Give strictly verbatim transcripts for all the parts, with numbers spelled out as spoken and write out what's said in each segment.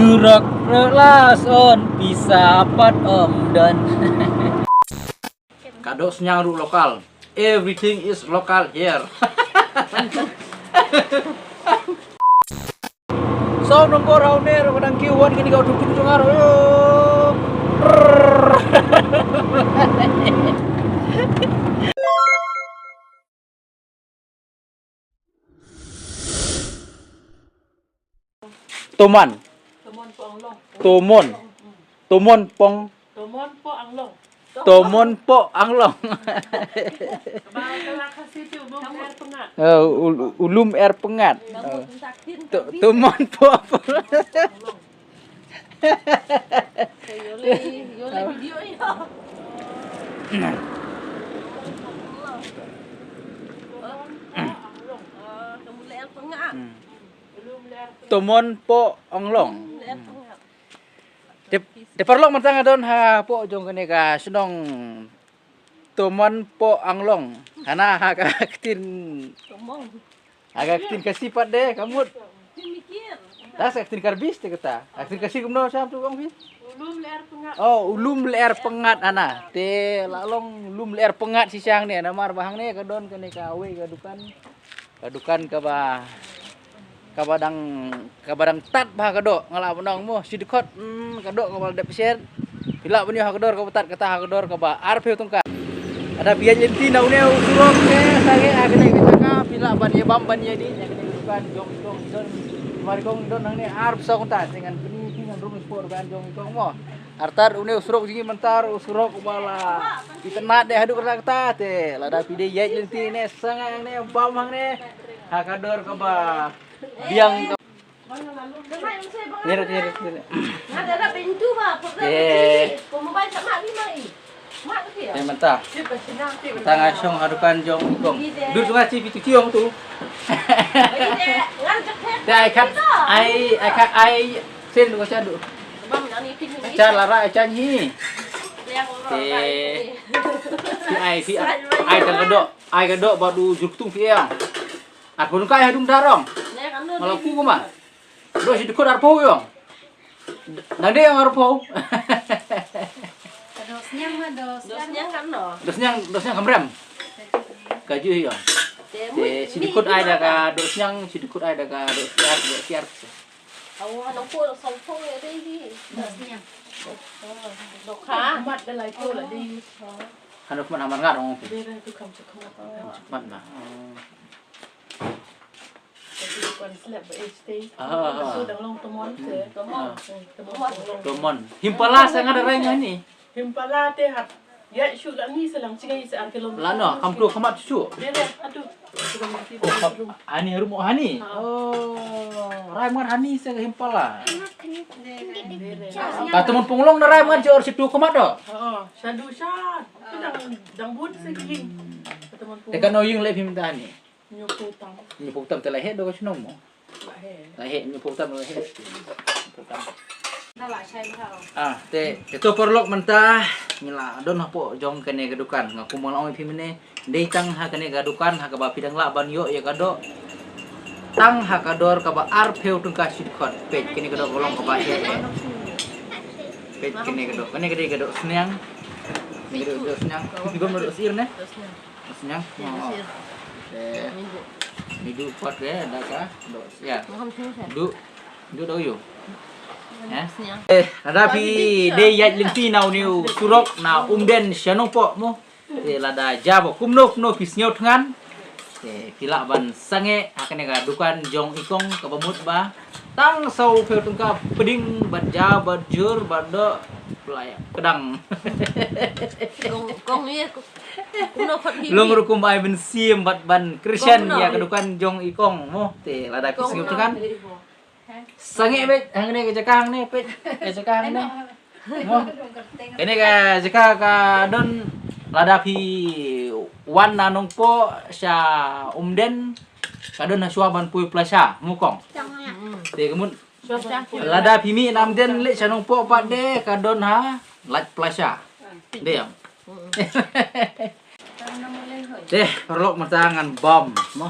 Surok rela son pisa pat om don. Ka doh sniang ruh local. Everything is local here. Saw nombor hau ne ruh ka dang kiew wan kine ka utu tu jong nga ruh. Toman. Tomon Pong Long. Tomon. Tomon Pong. Tomon Pong Long. Tomon Pong Long. Ba ka la ka si tu bong er pengat. Eh, ul- ulum er pengat. Kamu Eh. Sakit To- tapi. Tomon Pong. Yo le yo le video yo. Kamu le er pengat. Hmm. Tomon Pong Long. Te te paralok mynta nga don ha pdeng jong kane ka shnong Tomon Pong Long. Hana ha ka ktien Tomong. Ha ka ktien Khasi pat de ka mut. Ktien Mikir. Da sa ktien Karbi te kata. Ha ktien Khasi kumno sham tu kong phi? Ulum le er pengat. Oh, ulum le er pengat hana. Te la long ulum le er pengat shisha hangne namar ba hangne ka don kane kawei ka dukan. Ka dukan kaba kaba dang kaba dang tat bha ka doh nga lah ban ong mo shi dkhot, mm, ka doh kaba dep shet. Phi lah ban ïoh ha ka dor kaba tat kata ha ka dor kaba arphew tyngka. Lada phi ïaid lynti na une u surok ne sangeh ha kane ka jaka phi lah ban ïa bam ban ïa dih na kane ka dukan jong i kong don. Mar i kong don hangne arphew saw kynta te ngan pyni phi ngan rung spor dukan jong i kong mo. Artat une u surok jong ngi mynta u surok uba la itynnad de haduh katta katta te lada phi dei ïaid lynti ne sangeh hangne bam hangne ha ka dor kaba biang ka. Ni rat ni rat ni rat. Te mynta mynta nga shong ha dukan jong i kong. Dur tu nga chi phi tu chi ong tu. Te ai khat ai ai khat ai Sen ko cha du. Bang, yang ni pin ni. Cha la ra cha ni. Yang orang Te. Lain. Phi ai phi ai. Ai ka doh, ai ka doh ba du juk tung phi yang. Ar pun kai hadung darong. Ni kan ni. Malah ku kuma. Doh si dukut ar pau yong. Nang dia yang ar pau. Dos nyang mah, dos Dos nyang. Nyang kan no. Dos nyang, dos nyang kamrem. Kaju yong. Te Te si dukut ai da ka dos nyang, si dukut ai da ka dos siar, dos siar. Awa, nang pul song pul ya dei hi. Dos nyang. Doka. Mat da lai pul la dei. Hanok mat amar ngat ong. Dei dei tu kam cek mat. Mat na. Tapi bukan slap ba eh stay. Ah. Su dang long temon se. Temon. Temon. Temon. Himpala sa nga da rai nga ni. Himpala te hap. Ya shu la ni selang chingai se ar kilometer. Lano, kam tu kamat shu. Dei dei, aduh. Ani harum oh hani. Oh, rai man hani se ka himpala. Ka temon punglong na rai man jor situ kamat do. Oh, shadu shad. Dang dang bun se king. Ka temon punglong. Te ka no yung le phim ta hani. Nyu putam. Nyu putam te la he do ka shnong mo. La he. La he nyu putam la he. Ah, te, te to paralok mynta ngi la don hapoh jong kane ka dukan. Nga kumba la ong ïa phi mynne. Dei tang ha kane ka dukan ha kaba phi dang lah ban ïoh ïa ka doh. Tang ha ka dor kaba arphew tyngka shi dkhot. Peit kane ka doh ka long kaba heh. Peit kane ka doh. Kane ka dei ka doh sniang. Kane ka doh sniang. Ki bam doh sir ne. Sniang. Sniang. Te. Ni du pat re da ka doh sniang. Du du doh yu. Eh? Sniang. Eh, lada phi dei ïaid lynti na une u surok na Umden sha Nongpoh mo. Te lada jia ba kumno kumno phi sngew thngan. Te phi lah ban sangeh ha kane ka dukan jong i kong kaba mut ba tang saw phew tyngka pdeng bad jia bad jur bad doh pla ïa kdang. Kong kong ye kong. Kumno pat phi. Long rukum ai ban siem bad ban Christian ïa ka dukan jong i kong mo. Te lada phi sngew thngan. Sangeh beit hangne ka jaka hangne beit ka jaka hangne. Mo. Kane ka jaka ka don lada phi wan na Nongpoh sha Umden ka don ha shuwa ban poi Plasha mo kong. Te ka mut lada phi mih na Umden leit sha Nongpoh pat de ka don ha lait Plasha. Dei ïa. Te paralok mynta ngan bam mo.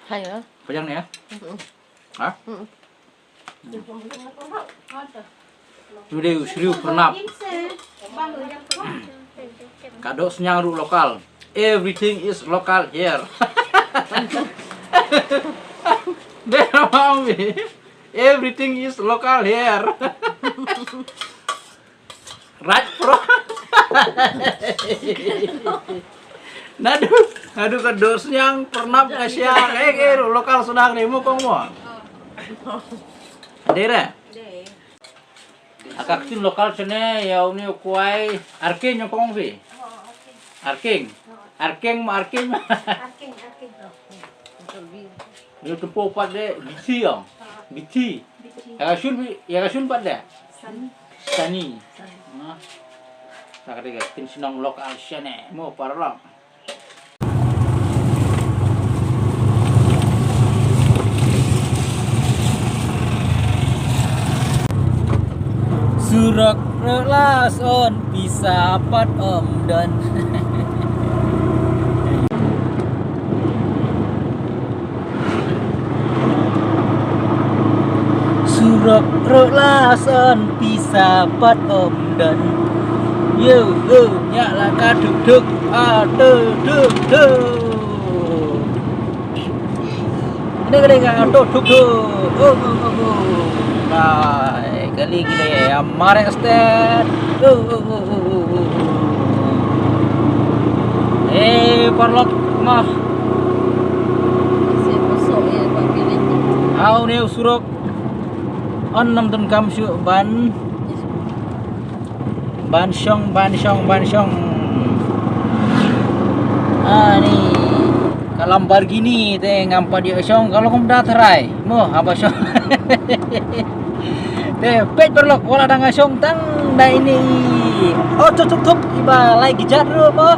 Hai ya. Pajang ne ya. Ha? Today u sriu pernap. Ka doh sniang ruh local. Everything is local here. Dera mami. Everything is local here. Right, bro. Nadu, nadu ka doh sniang pernap ka sia. Eh, eh, local sudah ni mu kong mo. Dera. Aka ktien local shane ïa une u kwai arking ïa kong phi. Arking. Arking ma arking. Arking, arking. Ïa tu po pat de bithi ïa. Bithi. Bithi. Ïa ka shun bi, ïa ka shun pat de. Sani. Sani. Sani. Ha. Ta ka de ka ktien shnong local shane mo paralok. Surok ruh la son pisa pat ym don. Surok ruh la son pisa pat ym don. Yo, yo, nya la ka tuk tuk. Ah, tuk tuk tuk. Ini kali ka tuk tuk tuk. Oh, oh, oh, oh. Bye. Kali gila ya, mare stet. Uh, uh, uh, uh, uh, uh, uh. Eh, paralok mah. Au ne u surok. On nam tun kam shu ban. Ban shong, ban shong, ban shong. Ani ka Lamborghini te ngam pat ïoh shong, ka long kumta tharai. Mo, haba shong. Te peit paralok, wat la dang shong tang da ine i auto tuk tuk iba lai kjat ruh mo.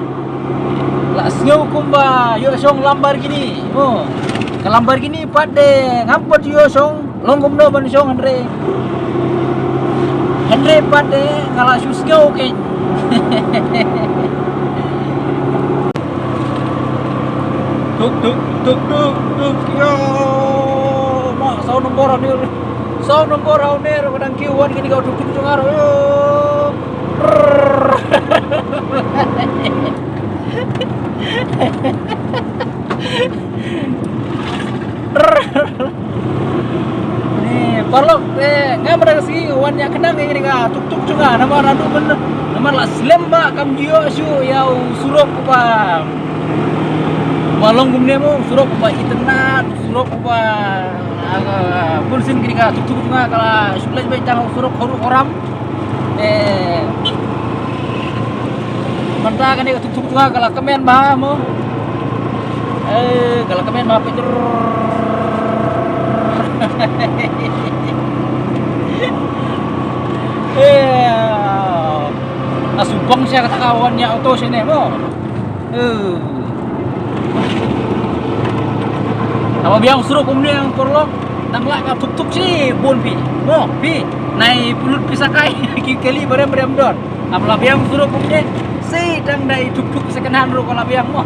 La sngew kumba ïoh shong Lamborghini mo. Ka Lamborghini pat de ngam pat ïoh shong. Long kumno ban shong hynrei. Hynrei pat de nga la shu sngew kein. Tuk tuk tuk tuk tuk yo. Ma saw nombor ani. Saw nombor au ne ro kadang kiwan kini kau tuk tuk jong aro yo. Ni paralok te nga mada ka sngi wan ïa khnang ïa kane ka tuk tuk jong nga namar naduh ban namar la slem ba kam ïoh shuh ïa u surok uba ma long kumne mo, surok uba itynnad, surok uba bun sien kane ka tuk tuk jong nga ka la shu leit beit tang u surok harum haram. Eh, mynta kane ka tuk tuk jong nga ka la kmen bha mo. Eh, ka la kmen bha peit. Eh, nga shu bang sha kata ka wan ïa auto shane mo. Eh. Haba biang surok kumne paralok, tang la ka tuk tuk shi bun phi. Mo, phi. Nai pulut pisa kai ki kali barem barem don. Haba la biang surok kumne, shi tang dei tuk tuk second hand ruh ka la biang mo.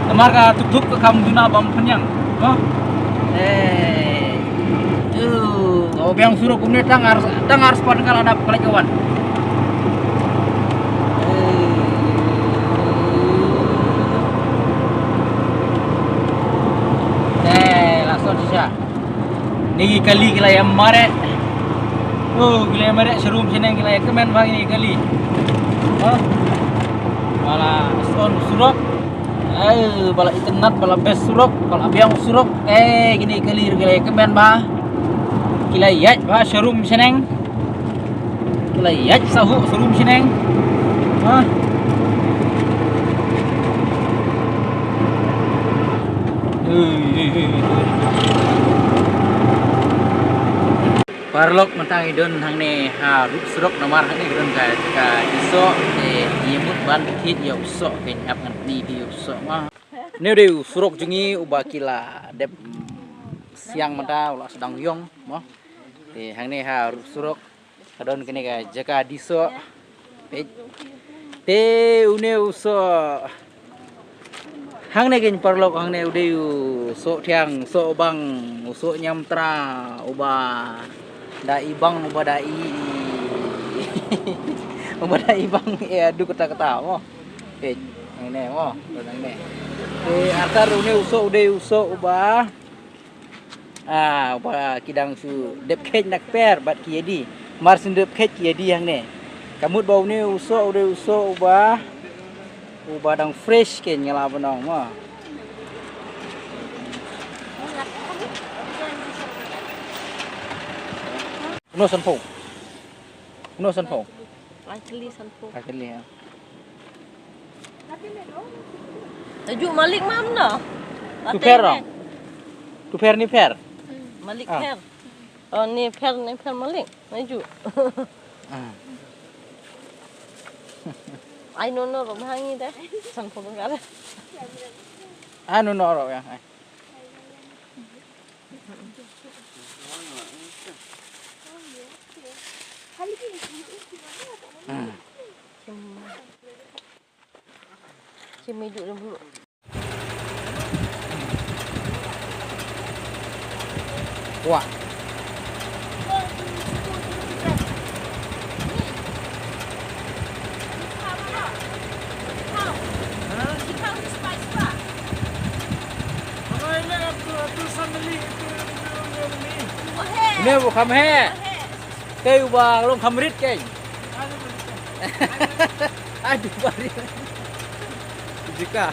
Namar ka tuk tuk ka kam duna bam pynïang. Mo. Eh. Tuh, oh, biang surok kumne tang ar, tang ar spot ka la dap kali kawan. Eh, la son shisha. Ni ki kali ki la ïa maret. Oh, ki la ïa maret sharum shaneng ki la ïa kmen bha ni ki kali. Oh. Wala son surok. Ai, ba la itynnad, ba la best surok, ba la biang surok. Eh, kine ki kali ki la ïa kmen bha. Ki la ïaid bha sharum shaneng. Ki la ïaid sahuh sharum shaneng. Ha. Ei, ei, ei, ei. Paralok, mynta ngi don hangne ha ruh surok namar hangne don ka, ka isoh te ngi mut ban thied ïa u soh, te ngi ap ngan pyni ïa u soh ma. Ne u dei u surok jong ngi uba ki la dep, mm, siang mynta u la sdang ïong mo. Te hangne ha ruh surok ka don kane ka jaka die soh. Peit. Te une u soh. Hangne kein paralok, hangne u dei u soh thiang, soh bang, u soh niamtra, uba da i bang, uba da i, uba da i bang, eh, adu kata kata mo. Kein, hangne mo, hangne. Eh, artat une u soh u dei u soh uba Ah, uba ki dang shu dep kheit na kper bad ki ïa die. Mar shu dep kheit ki ïa die hangne. Ka mut ba une u soh, u dei u soh uba, uba dang fresh kein, nga lah ban ong mo. Uno sanphew. Uno sanphew. Lai tylli sanphew. Lai tylli, ya. Tajuk Malik mam na. Tu pher dong. Tu pher ni pher. Malik Ah. Pher. Oh, ni pher, ni pher Malik. Tajuk. Ah. Ai no no ro hangi deh. Sanphew dong kare. Ah, no no ro ya. Ai. Wah. Ne bu kham he. Te uba long kham rit kein. Aduh bari. Jika.